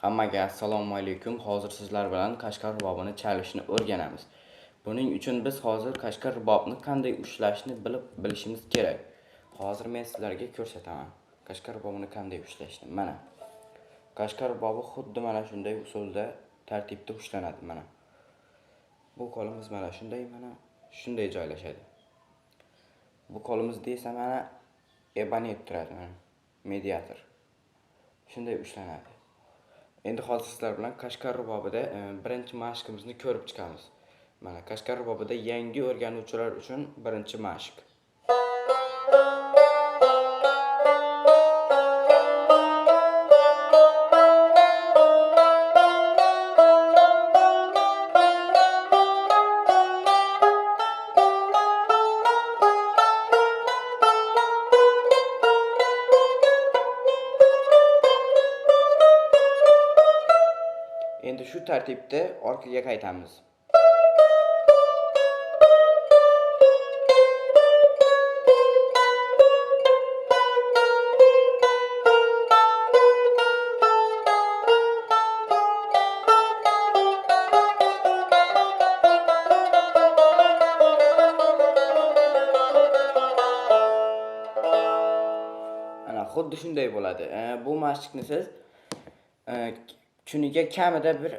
Hammaga assalomu alaykum. Hozir sizlar bilan Qashqar rubobini chalishni o'rganamiz. Buning uchun biz hozir Qashqar rubobni qanday ushlashni bilishimiz kerak. Hozir men sizlarga ko'rsataman. Qashqar rubobini qanday ushlashni. Mana. Qashqar rubobi xuddi mana shunday usulda tartibda ushlanadi mana. Bu qo'limiz mana shunday joylashadi. Bu qo'limizda esa mana ebanet turadi mana. Mediator. Shunday ushlanadi. Endi hozir sizlar bilan Qashqar rubobida birinchi mashqimizni ko'rib chiqamiz. Mana Qashqar rubobida yangi o'rganuvchilar uchun birinchi mashq. Endi shu tartibda orqaga qaytamiz. Ana xuddi shunday bo'ladi. Bu mashqni siz kuniga kamida bir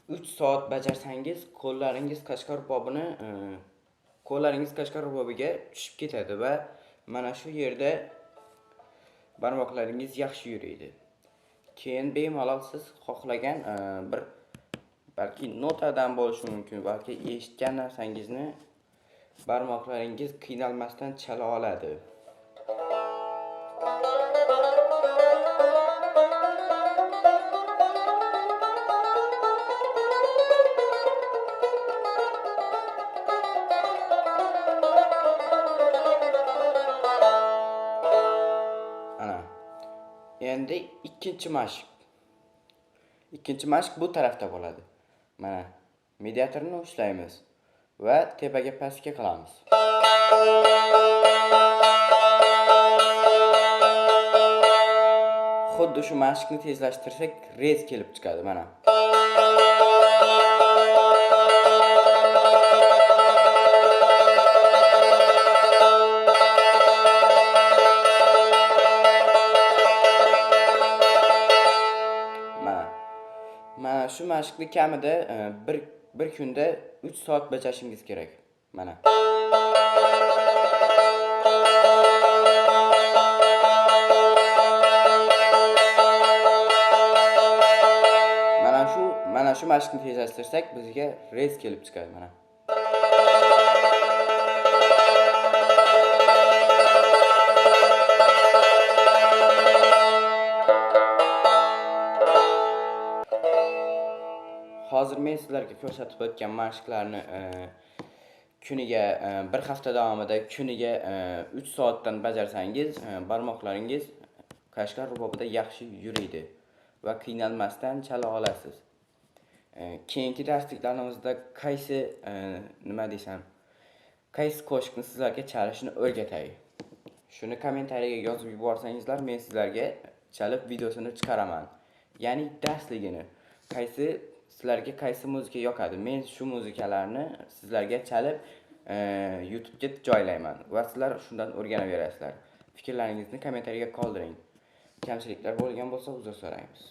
3 soat bajarsangiz, qo'llaringiz Qashqar rubobiga tushib ketadi va mana shu yerda barmoqlaringiz yaxshi yuriydi. Keyin bemalol siz xohlagan bir balki notadan bo'lishi mumkin, balki eshitgan narsangizni barmoqlaringiz qiynalmasdan chala oladi. Endi ikkinchi mashq. Ikkinchi mashq bu tarafda bo'ladi. Mana mediatorni ushlaymiz va tepaga pastga qilamiz. Xuddi shu mashqni tezlashtirsak, rez kelib chiqadi mana. Mana shu mashqni kamida bir kunda 3 soat bajarishingiz kerak. Mana. Mana shu mashqni tezlashtirsak, bizga rez kelib chiqadi mana. Hozir men sizlarga ko'rsatib o'tgan mashqlarni kuniga bir hafta davomida kuniga 3 soatdan bajarsangiz, barmoqlaringiz Qashqar rubobida yaxshi yuriydi va qiynalmasdan chala olasiz. Keyingi darsliklarimizda qaysi qaysi qo'shiqni sizlarga chalishni o'rgatay. Shuni kommentariyaga yozib yuborsangizlar, men sizlarga chalib videosini chiqaraman. Ya'ni darsligini, sizlarga qaysi muzika yoqadi, men shu muzikalarni sizlarga chalib YouTube'ga joylayman va sizlar shundan o'rganaverasizlar. Fikrlaringizni kommentariyaga qoldiring. Kamchiliklar bo'lgan bo'lsa uzr so'raymiz.